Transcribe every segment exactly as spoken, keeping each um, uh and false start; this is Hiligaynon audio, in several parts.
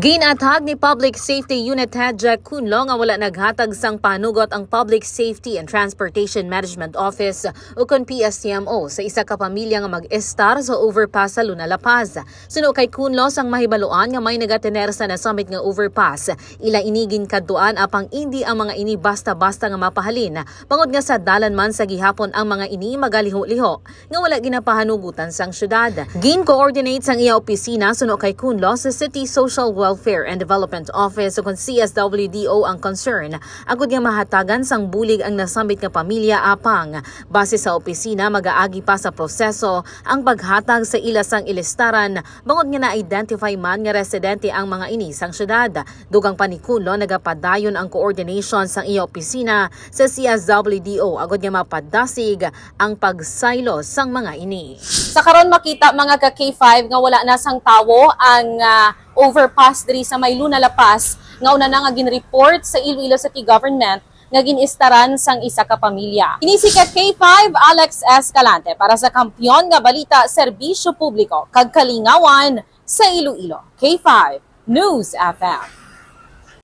Ginathag ni Public Safety Unit Head Jack Kunlo nga wala naghatag sang panugot ang Public Safety and Transportation Management Office, ukon P S T M O, sa isa ka pamilya nga mag-estar sa overpass sa Luna La Paz. Suno kay Kunlo, sang mahibaluan nga may nagatener sa nasambit nga overpass, ila ini ginkadtuan, apang indi ang mga ini basta-basta nga mapahalin, bangod nga sa dalan man sa gihapon ang mga ini magaliho-liho nga wala ginapahanugutan sang syudad. Gin-coordinate sang iya opisina suno kay Kunlo sa City Social Welfare and Development Office ukon C S W D O ang concern, agud nga mahatagan sang bulig ang nasambit nga pamilya, apang base sa opisina, magaagi pa sa proseso ang paghatag sa ila sang ilistaran, bangod nga na-identify man nga residente ang mga ini sang syudad. Dugang pa ni Kunlo, nagapadayon ang coordination sang iya opisina sa C S W D O agud nga mapadasig ang pagsaylo sang mga ini. Sa karon, makita, mga ka K five, nga wala na sang tawo ang, ah, overpass diri sa may Luna La Paz, nga una na nga gin-report sa Iloilo City Government nga gin-istaran sang isa ka pamilya. Ini si ka K five, Alex Escalante, para sa Kampiyon nga Balita, Serbisyo Publiko kag Kalingawan sa Iloilo. K five News F M.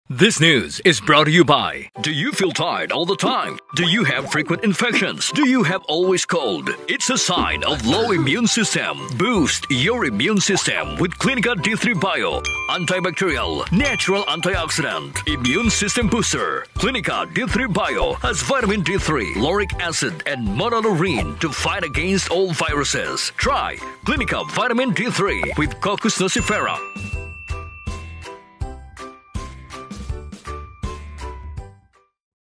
This news is brought to you by. Do you feel tired all the time? Do you have frequent infections? Do you have always cold? It's a sign of low immune system. Boost your immune system with Clinica D three Bio. Antibacterial, natural antioxidant, immune system booster. Clinica D three Bio has vitamin D three, lauric acid, and monolaurin to fight against all viruses. Try Clinica Vitamin D three with Cocos nucifera.